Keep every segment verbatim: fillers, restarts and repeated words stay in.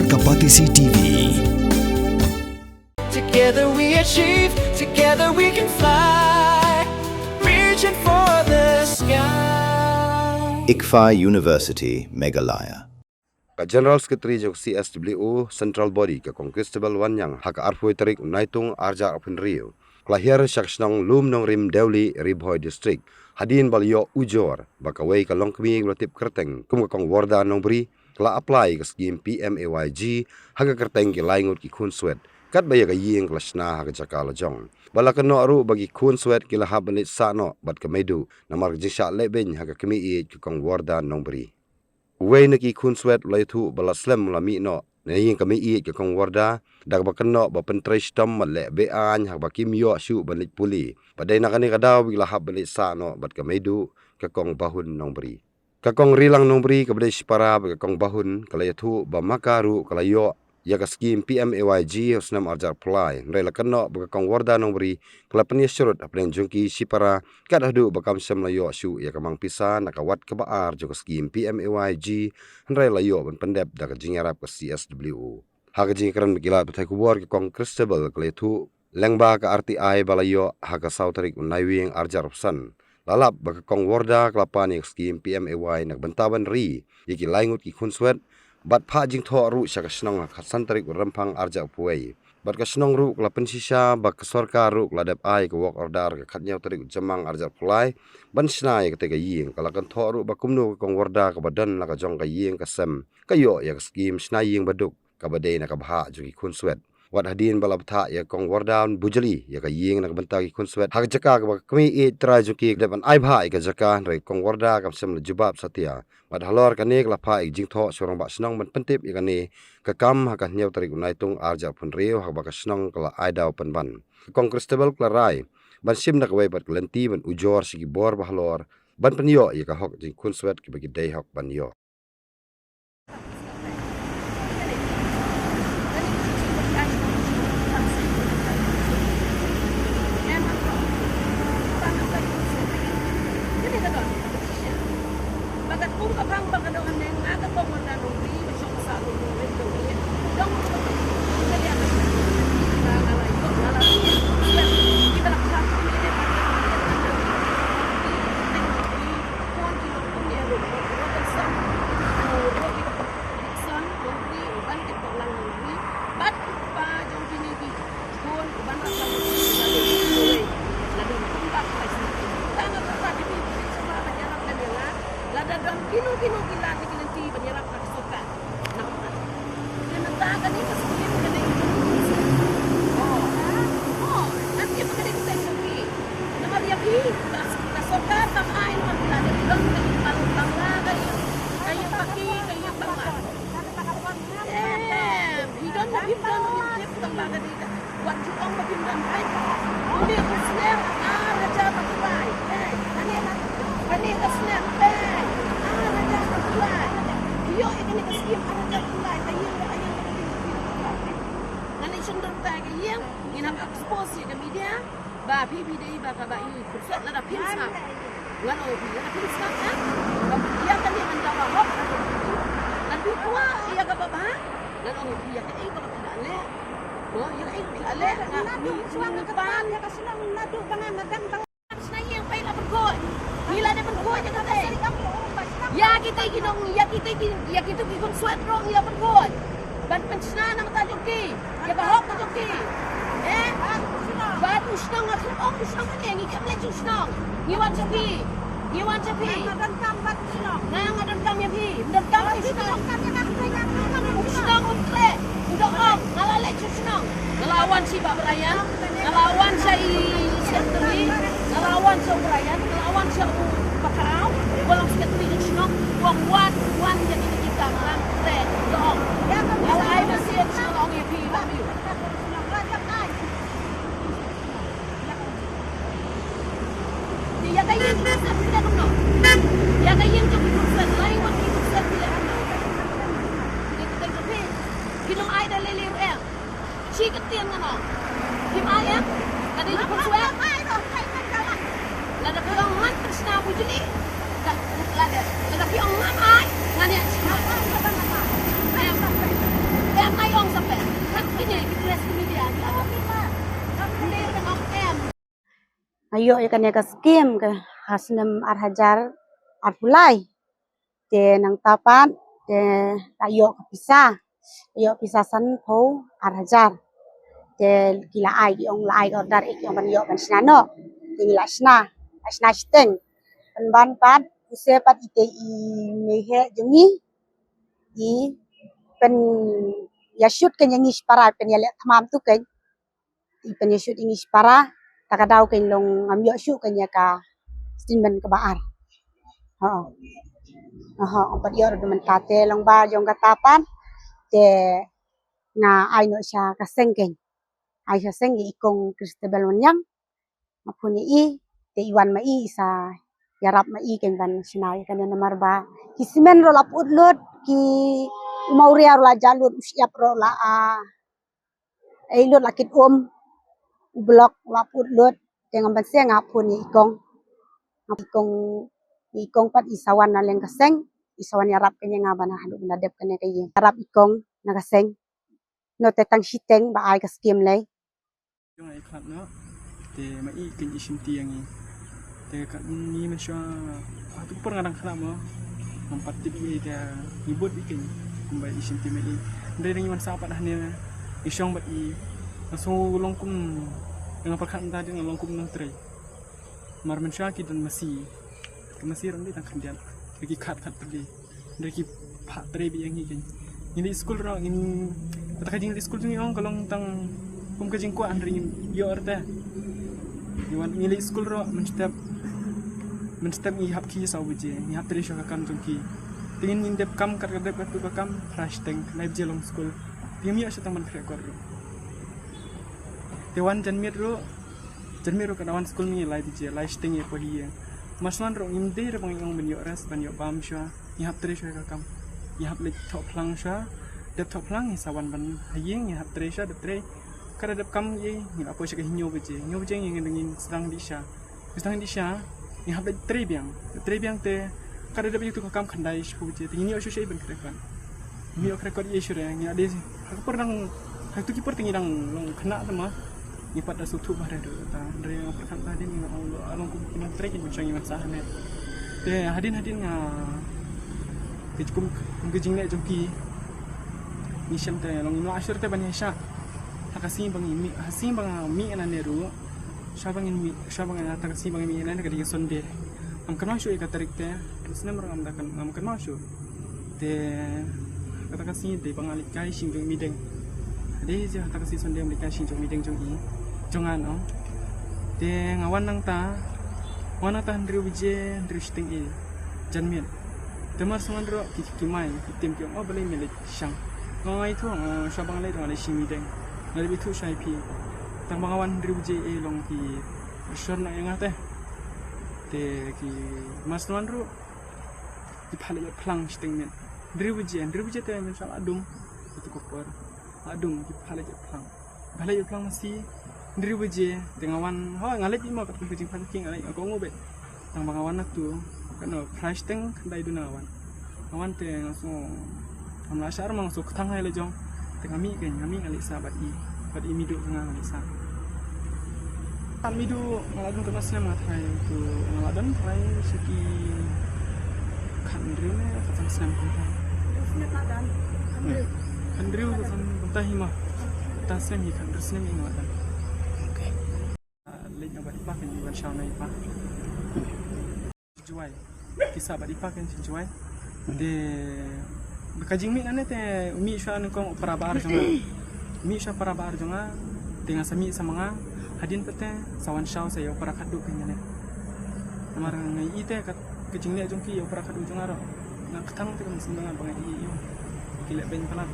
Ka Batesi T V. Together we achieve, together we can fly. Reaching for the sky. ICFAI University, Meghalaya. Ka General Secretary jong ka C S W O Central Body ka Kong Christabel Wanniang ha ka arphew tarik u Naitung arhajar arphew hynriew ka la hiar sha ka shnong Lumnongrim Dewlieh, Ri Bhoi District, hadien ba la ïoh ujor ba kawei ka longkmie ba la tip kyrteng kum ka Kong Warda Nongbri ka la apply ka skhim P M A Y G ha ka kyrteng ki lai ngut ki khunswet, katba ïa ka ïing ka la shna ha ka jaka lajong. Ba la kynnoh ruh ba ki khunswet ki la hap ban leit sah noh bad ka meiduh namar ka jingshah lehbeiñ ha ka kmie ïeit ka Kong Warda Nongbri. Uwei na ki khunswet u la ïathuh ba la slem u la mih noh na ïing ka kmie ïeit ka Kong Warda, da kaba kynnoh ba pyntrei shitom bad leh be-aiñ ha kaba kim ïoh shuh ban leit pule. Bad dei na kane ka daw ba ki la hap ban leit sah noh bad ka meiduh ka Kong Bahun Nongbri. Ka Kong Rilang Nongbri kaba dei shipara bad ka Kong Bahun ka la ïathuh ba ma ka ruh ka la ïoh ïa ka skhim P M A Y G ha u snem arhajar arphew lai, hynrei la kynnoh ba ka Kong Warda Nongbri ka la pynïasyrut hapdeng jong ki shipara kat haduh ba kam shym la ïoh shuh ïa ka mang pisa na ka wat kaba ar jong ka skhim P M A Y G, hynrei la ïoh ban pyndep da ka jingïarap ka C S W O. Ha ka jingïakren bad ki lad pathai khubor, ka Kong Christabel ka la ïathuh lyngba ka R T I ba la ïoh ha ka saw tarik u Naiwieng arhajar arphew san, la lap ba ka Kong Warda ka la pan ïa ka skhim P M A Y na ka bynta ban ri ïa ki lai ngut ki khunswet bad phah jingthoh ruh sha ka shnong ha ka khatsan tarik u Rymphang arhajar arphew wei. Bad ka shnong ruh ka la pynshisha ba ka sorkar ruh ka la dep ai ka work order ha ka khathynñiew tarik u Jymmang arhajar arphew lai ban shna ïa katei ka ïing. Ka la kynthoh ruh ba kumno ka Kong Warda kaba don la ka jong ka ïing ka sem ka ïoh ïa ka skhim shna ïing baduk kaba dei na ka bhah jong ki khunswet. Wat hadien ba la bthah ïa ka Kong Warda ban bujli ïa ka ïing na ka bynta ki khunswet ha ka jaka kaba ka kmie ïeit trai jong ki ka dep ban ai bhah ïa ka jaka, hynrei ka Kong Warda kam shym la jubab satia. Bad halor kane ka la phah ïa ka jingthoh sha u rangbah shnong ban pyntip ïa kane ka kam ha ka hynñiew tarik u Naitung arhajar arphew hynriew ha kaba ka shnong ka la ai daw pynban. Ka Kong Christabel ka la rai ban shim da kawei pat ka lynti ban ujor sha ki bor ba halor ban pynïoh ïa ka hok jong ki khunswet kiba ki dei hok ban ïoh. Lada don kino kino ki lad ki lynti ban ïarap kat sorkar. Namar te mynta kane ka skim kane. Oh, oh, nanti ba kane ka skim. Namar ïa phi ka sorkar kam ai namar phi la dep don ka ïing bangla, ka ïing, ka ïing paki, ka ïing bangla. Eh, phi don, phi don, phi don, phi don, phi don. Wat ju ong ba phim don beit. Une u snem ar hajar arphew lai. Kane ka snem ar hajar arphew lai. Ïoh ïa kane ka skim ar hajar arphew lai. Ka ïing ka ïing ka ïing. Ngan ïa shong dor tai ka ïing. Ngin hap expose ïa ka media. Ba phi phi dei ba kaba ïoh. Lada phim sngap. Ngan ong ïa phi, lada phim sngap, ha? Ïa kane ngan dawa hok. Ngan phi kwah ïa kaba bha. Ngan ong ïa phi, ïa kaei kaba phi la leh. Mo, ïa kaei kaba phi la leh. Nga, ngi, ngi pan. Shna ïing peit la pynkhot. Ngi la dep pynkhot ïa katei. Ïa kitei ki nong, ïa kitei ki, ïa kitei ki khunswet ruh ngi la pynkhot. Ban pynshna na bynta jong ki. Ïa ka hok ka jong ki. Eh? Bad u shnong, nga shu ong u shnong kane, ngi khlem leit sha u shnong. Ngi wan sha phi. Ngi wan sha phi. Nga nga donkam ïa phi. Donkam ïa u shnong. U shnong u khleh. U da ong nga la leit sha u shnong. Nga la wan sha i Bah Brian. Nga la wan sha i secretary. Nga la wan sha u Brian. Nga la wan sha u Bah Kaaw. Ba long secretary jong u shnong. Wan, wan, wan ïa kine ki kamram. Khleh. U da ong. Nga la ai message, nga la ong ïa phi, wan ïa. Ïa ka ïing ki khunswet phi leh kumno? Ïa ka ïing jong ki khunswet, lai ngut ki khunswet phi leh kumno? Phi dei kyrteng jong phi. Phi nang ai da lei lei ruh em. Shi kyntien ngan ong. Phim ai em. Ka dei ki khunswet. Lada phi ong ngan pynshna bujli. Lada, lada phi ong ngan ai, ngan ïa shna. Em. Ïoh ïa kane ka skim ka ha snem ar hajar arphew lai. Te nangta pat te la ïoh ka pisa, la ïoh pisa sanphew ar hajar. Te ki la ai, ki ong la ai ka order, ki ong ban ïoh ban shna noh. Te ngi la shna, la shna shiteng. Pynban pat u se pat i te i mei heh jong ngi i pynïashoot kein ïa ngi shipara, pynïaleh thymmam tu kein. I pynïashoot ïa ngi shipara, ta ka daw kein long ngam ïoh shuh kein ïa ka statement kaba ar. Ho. Ho, pat ïoh ruh mynta te long ba jong kata pat te nga ai noh sha ka seng kein. Ai sha seng ïa i kong Christabel Wanniang. Nga phone ïa i, te i wan ma i, i sa ïarap ma i kein ban shna ïa kane namar ba ki simen ruh la put lut, ki umawria ruh la jah lut, u shyiap ruh la, ah, ei lut la kit um, u block la put lut, te ngam banse nga phone ïa i kong. Nga phone ïa i kong, ïa i kong pat i sa wan na leng ka seng, i sa wan ïarap kein ïa nga ban haduh ban da dep kane ka ïing. Ïarap i kong na ka seng. Noh te tang shiteng ba ai ka skim lei. Jong ai khlad noh. Te ma i kein i shim ti ïa ngi. Te ka ngi mynshuwa ha tu por nga dang khlad mo. Ngam pat tip i te ngi bud i kein kumba i shim ti ma i. Hynrei ngi wan sah pat hangne i shong bad i. Nga sngew long kum nga pyrkhat mynta dei nga long kum nongtrei. Mar mynshuwa ki don masi. Ki masi rong dei tang khyndiat. Ki khat khat pat dei. Hynrei ki phah trei beit ïa ngi kein. Ngi leit skul ruh ngin, kata ka jingleit skul jong ngi ong ka long tang kum ka jingkwah hynrei ngim ïoh arta. Ngi wan ngi leit skul ruh mynstep, mynstep ngi hap khie saw baje, ngi hap trei shuwa ka kam jong ki. Te ngin, ngin dep kam kat ka dep katu ka kam, phra shiteng, khyndai baje long skul. Te ngim ïoh shuh tang ban khreh kot ruh. Te wan janmiet ruh, janmiet ruh ka da wan skul ngi lai baje, lai shiteng ïa poi ha ïing. Mar shu wan ruh ngim dei ruh ba ngi ong ban ïoh rest, ban ïoh bam shuwa. Ngi hap trei shuwa ka kam. Ngi hap leit thoh phlang shuwa. Dep thoh phlang ngi sa wan ban ha ïing, ngi hap trei shuwa, dep trei. Ka da dep kam ïa ngi la poi sha ka hynñiew baje. Hynñiew baje ngi, ngi sdang dih sha. Ngi sdang dih sha. Ngi hap leit trei biang. Leit trei biang te ka da dep ïa tu ka kam khyndai shiphew baje. Te ngin ïoh shuh shuh ban khreh kot. Ngi ïoh khreh kot ïa shuh re. Ngi la dei ha ka por dang, ha tu ki por te ngi dang long khynnah te ma. Ngi pat da sngewthuh ba re ruh ta. Hynrei nga pyrkhat ba hadien ngi long, long kum ki nongtrei ki mynshuwa ngi wan sah hangne. Te hadien hadien nga, ki kum, kum ki jingleh jong ki. Ngi shem te long ngim lah shuh te ban ïa shah. Ha ka sngi ba ngi mih, ha sngi ba nga mih nangne ruh. Sha ba ngin mih, sha ba ngin, ha ta ka sngi ba ngin mih nangne ka dei ka Sunday. Ngam kynmaw shuh ïa ka tarik te. Snem ruh ngam da kyn, ngam kynmaw shuh. Te kata ka sngi dei ba nga leit kai shijingmideng. Dei je kata ka sngi Sunday nga leit kai shijingmideng jong i, jong nga, no. Te nga wan nangta, wan nangta hynriew baje, hynriew shiteng i janmiet. Te mar shu wan ruh ki, ki mai ki tim ki ong, "Oh, balei me leit shang?" Nga ong, "Ai to, nga shu ba nga leit, nga leit shijingmideng. Nga leit ithuh sha i phi." Tang ba nga wan hynriew baje i long ki shor na ïa nga te. Te ki mar shu wan ruh ki phah leit phlang shiteng miet. Hynriew baje, hynriew baje te mynshuwa la dum. Katu ka por la dum ki phah leit phlang. Phah leit phlang masi hynriew baje te nga wan, ho, nga leit mo katkum ka jingphah ki, nga leit, nga kohnguh beit. Tang ba nga wan nangtu, kano, phra shiteng khyndai duna nga wan. Nga wan te nga sngew, ngam lah shah re, nga sngew kthang hai la jong. Te nga mih kein, nga mih nga leit sah bad i, bad i mih duh nga, nga leit sah. Khat mih duh nga la don katno snem nga tharai, to nga la don tharai sha ki khathynriew ne khatsan snem kumta. Hynriew khatsan kumta hi ma. Khatsan snem hi, khathynriew snem hi nga la don. Leit nga bad i pa kein, ban shaw na i pa. Jowai. Ki sah bad i pa kein sha Jowai. Te ba ka jingmih nangne te u mih shuwa nyngkong u para ba ar jong nga. U mih shuwa para ba ar jong nga. Te nga sa mih sa ma nga. Hadien pat te sa wan shaw sa ïa u para khatduh kein nangne. Namar nga ïohi te ka, ka jingleh jong ki ïa u para khatduh jong nga ruh. Nga kthang te ka mynsiem jong nga ba nga ïohi ïa u. Ki leh beiñ palat.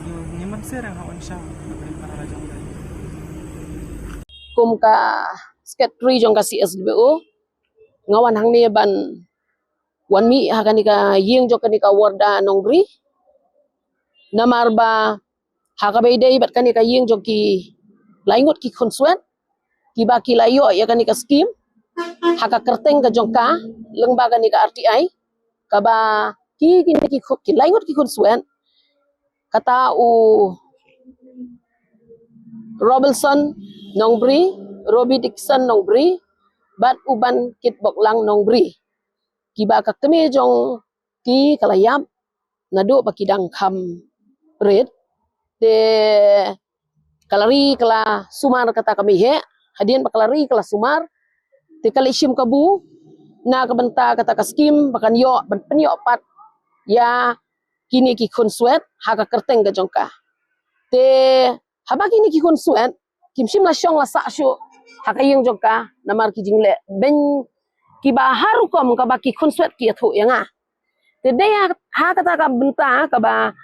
Ngi, ngi man ser nga wan shaw na beiñ para la jong nga. Kum ka secretary jong ka C S W O, nga wan hangne ban wan mih ha kane ka ïing jong kane ka Warda Nongbri. Namar ba ha kaba ïadei bad kane ka ïing jong ki lai ngut ki khunswet kiba ki la ïoh ïa kane ka skim ha ka kyrteng ka jong ka, lyngba kane ka R T I, kaba ki, kine ki khu-, ki lai ngut ki khunswet, kata u Robinson Nongbri, Robi Dixon Nongbri, bad u Ban Kitboklang Nongbri. Kiba ka kmie jong ki ka la ïap, naduh ba ki dang kham rit. Te ka la ri ka la sumar kata ka mei heh, hadien ba ka la ri ka la sumar. Te ka la shim kabu, na ka bynta kata ka skim, ba kan ïoh, ban pynïoh pat, ïa kine ki khunswet, ha ka kyrteng ka jong ka. Te, haba kine ki khunswet, kim shym la shong la sah shuh, ha ka ïing jong ka, namar ki jingleh beiñ kiba ha rukom kaba ki khunswet ki ïathuh ïa nga. Te dei ha, ha kata ka bynta kaba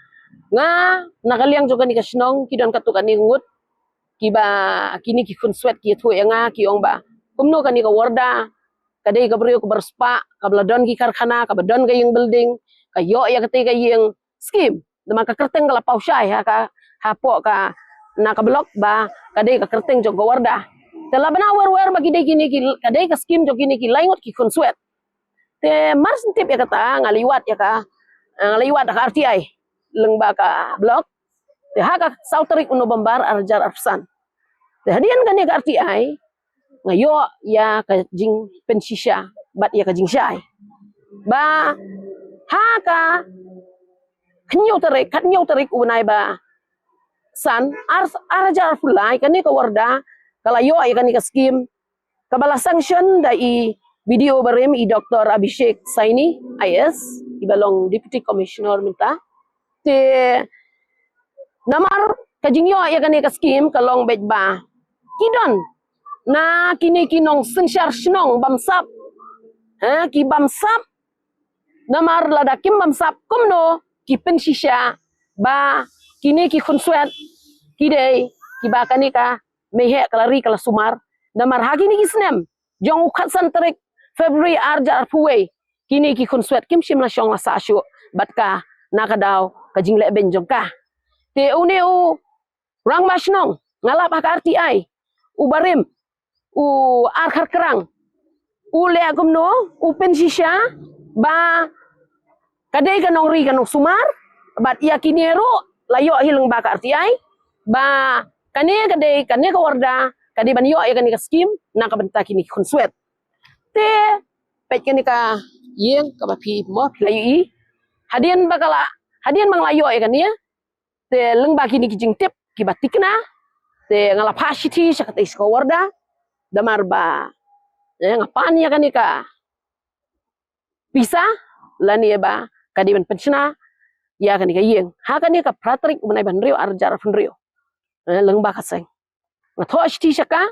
nga na ka liang jong kane ka shnong ki don katto katne ngut kiba kine ki khunswet ki ïathuh ïa nga ki ong ba kumno kane ka Warda ka dei ka briew kaba riewspah kaba la don ki karkhana kaba don ka ïing building ka ïoh ïa katei ka ïing skim. Namar ka kyrteng ka la paw shai ha ka hapoh ka na ka block ba ka dei ka kyrteng jong ka Warda. Te la bna wer wer ba ki dei kine ki ka dei ka skim jong kine ki lai ngut ki khunswet. Te mar shen tip ïa kata nga la ïwat ïa ka, eh, nga la ïwat da ka R T I lyngba ka block. Te ha ka saw tarik u November ar hajar arphew san. Te hadien kane ka R T I nga ïoh ïa ka jingpynshisha bad ïa ka jingshai ba ha ka hynñiew tarik, ka hynñiew tarik u bnai ba san ar, ar hajar arphew lai kane ka Warda ka la ïoh ïa kane ka skim kaba la sanction da i B D O barim i Doktor Abhishek Saini I A S, iba long Deputy Commissioner mynta. Te namar ka jingïoh ïa kane ka skim ka long beit ba ki don na kine ki nongsynshar shnong bamsap, ha, ki bamsap. Namar lada kim bamsap kumno ki pynshisha ba kine ki khunswet ki dei kiba kane ka mei heh ka la ri ka la sumar. Namar ha kine ki snem jong u khatsan tarik February ar hajar arphew wei kine ki khunswet kim shym la shong la sah shuh bad ka na ka daw ka jingleh beiñ jong ka. Te une u rangbah shnong nga lap ha ka R T I u barim u Ar Kharkrang u leh kumno u pynshisha ba ka dei ka nongri ka nongsumar bad ïa kine ruh la ïoh hi lyngba ka R T I ba kane ka dei kane ka Warda ka dei ban ïoh ïa kane ka skim na ka bynta kine ki khunswet. Te peit kane ka ïing kaba phi mo phi la ïohi hadien ba ka la hadien ba nga la ïoh ïa kane te lyngba kine ki jingtip kiba tikna te nga la phah shithi sha katei sha ka Warda namar ba, eh, nga pan ïa kane ka pisa lane ba ka dei ban pynshna ïa kane ka ïing ha kane ka phra tarik u bnai ba hynriew ar hajar arphew hynriew, eh, lyngba ka seng. Nga thoh shithi sha ka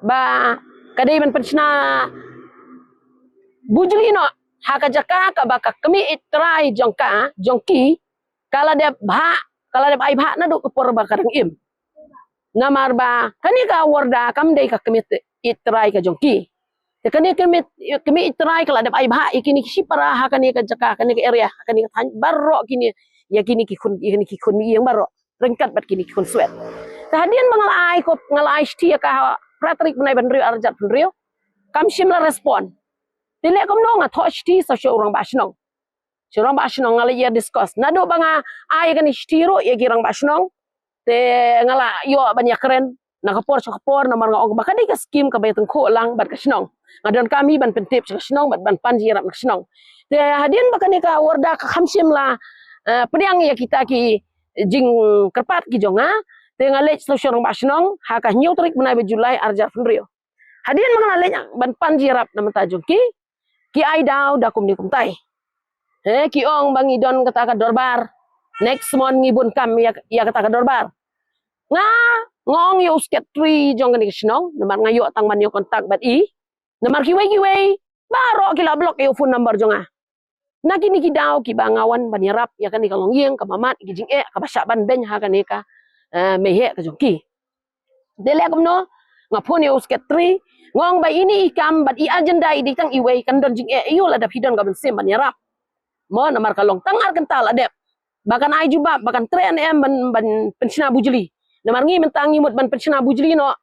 ba ka dei ban pynshna bujli noh ha ka jaka kaba ka kmie ïeit trai jong ka jong ki ka la dep bha ka la dep ai bha naduh ka por ba ka dang im. Namar ba kane ka Warda kam dei ka kmie ïeit trai ka jong ki. Te kane ka kmie ïeit trai ka la dep ai bha ïa kine ki shipara ha kane ka jaka kane ka area ha kane ka thaiñ baroh kine ïa kine ki khun ïa kine ki khun ïing baroh ryngkat bad kine ki khunswet. Te hadien ba nga la ai ko nga la ai shithi ïa ka ha phra tarik bnai ba hynriew ar hajar arphew hynriew kam shym la respond. Te leh kumno nga thoh shithi sa sha u rangbah shnong. Sha u rangbah shnong nga la ïa discuss naduh ba nga ai kane shithi ruh ïa ki rangbah shnong. Te nga la ïoh ban ïakren na ka por sha ka por namar nga ong ba ka dei ka skim kaba ïatyngkhuh lang bad ka shnong. Nga donkam hi ban pyntip sha ka shnong bad ban pan jingïarap na ka shnong. Te hadien ba kane ka Warda ka kham shym la, eh, pdiang ïa kita ki jingkyrpad ki jong nga. Te nga leit sha u rangbah shnong ha ka hynñiew tarik bnai ba July ar hajar arphew hynriew. Hadien ba nga la leit ban pan jingïarap na bynta jong ki ki ai daw da kumne kumtai. He ki ong ba ngi don kata ka dorbar. Next month ngi bun kam ïa, ïa kata ka dorbar. Nga nga ong ïa u secretary jong kane ka shnong namar nga ïoh tang ban ïoh contact bad i. Namar kiwei kiwei baroh ki la block ïa u phone number jong nga. Na kine ki daw kiba nga wan ban ïarap ïa kane ka longïing kaba mad ki jingeh kaba shah ban beiñ ha kane ka, eh, mei heh ka jong ki. Te leh kumno nga phone ïa u secretary nga ong ba ine i kam bad i agenda i dei tang iwei kan don jingeh ïa u lada phi don ka mynsiem ban ïarap. Mo namar ka long tang ar kynta la dep ba kan ai jubab ba kan treh ne em ban ban pynshna bujli. Namar ngi mynta ngi mut ban pynshna bujli noh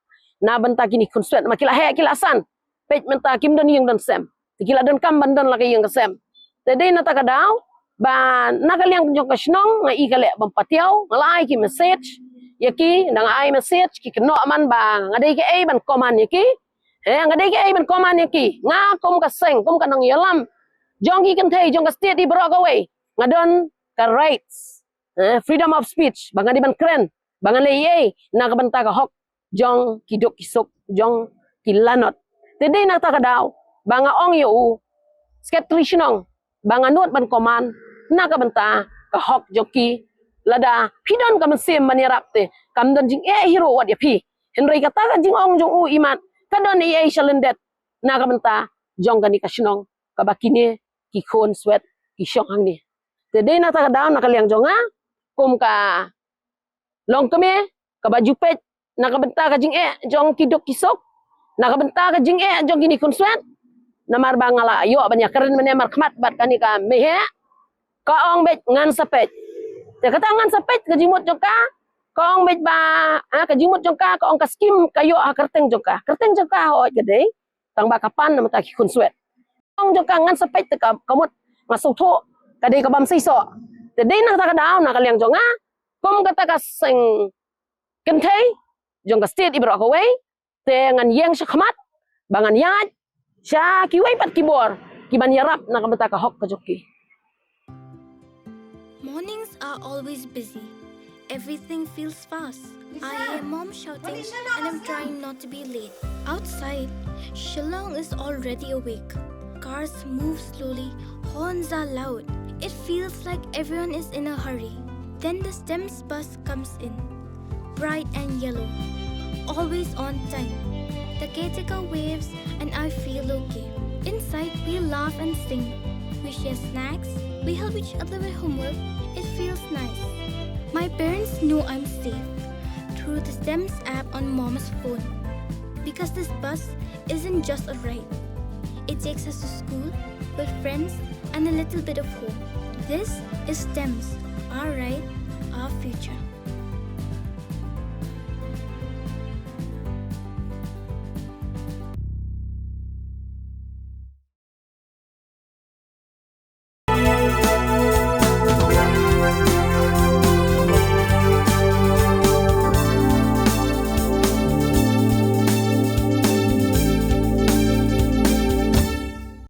na bynta kine ki khunswet namar ki la heh ki la san. Peit mynta kim don ïing don sem. Te ki la donkam ban don la ka ïing ka sem. Te dei na kata ka daw ba na ka liang jong ka shnong nga i ka leh ban patiaw nga la ai ki message ïa ki, nang ai message ki kynnoh man ba nga dei kaei ban comment ïa ki. Eh, nga dei kaei ban comment ïa ki. Nga kum ka seng, kum ka nongïalam jong ki kynthei jong ka state i baroh kawei, nga don ka rights, eh, freedom of speech, ba nga dei ban kren, ba nga leh ei ei na ka bynta ka hok jong ki duk ki suk, jong ki lanot. Te dei na kata ka daw ba nga ong ïa u Secretary Shnong ba nga nud ban comment na ka bynta ka hok jong ki. Lada phi don ka mynsiem ban ïarap te kam don jingeh hi ruh wat ïa phi. Hynrei kata ka jingong jong u imat ka don ei ei shalyndet na ka bynta jong kane ka shnong kaba kine ki khun swet ki shong hangne. Te dei na kata ka daw na ka liang jong nga kum ka longkmie kaba ju peit na ka bynta ka jingeh jong ki duk ki suk, na ka bynta ka jingeh jong kine khun swet. Namar ba nga la ïoh ban ïakren mynne markhmat bad kane ka mei heh. Ka ong beit ngan sa peit. Te kata ngan sa peit ka jingmut jong ka, ka ong beit ba, ah, ka jingmut jong ka, ka ong ka skim ka ïoh ha kyrteng jong ka. Kyrteng jong ka hooid ka dei, tang ba ka pan na ka bynta ki khun swet. Ong jong ka ngan sa peit te ka, ka mut nga sngewthuh ka dei ka bym seisoh. Te dei na kata ka daw na ka liang jong nga kum kata ka seng kynthei jong ka state i baroh kawei, te ngan ïeng shakhmat ba ngan ïaid sha kiwei pat ki bor ki ban ïarap na ka bynta ka hok ka jong ki. Mornings are always busy. Everything feels fast. I hear mom shouting and I'm trying not to be late. Outside, Shillong is already awake. Cars move slowly, horns are loud. It feels like everyone is in a hurry. Then the STEMS bus comes in. Bright and yellow. Always on time. The caretaker waves and I feel okay. Inside, we laugh and sing. We share snacks. We help each other with homework. It feels nice. My parents know I'm safe through the STEMS app on mom's phone. Because this bus isn't just a ride, it takes us to school, with friends, and a little bit of home. This is STEMS, our ride, our future.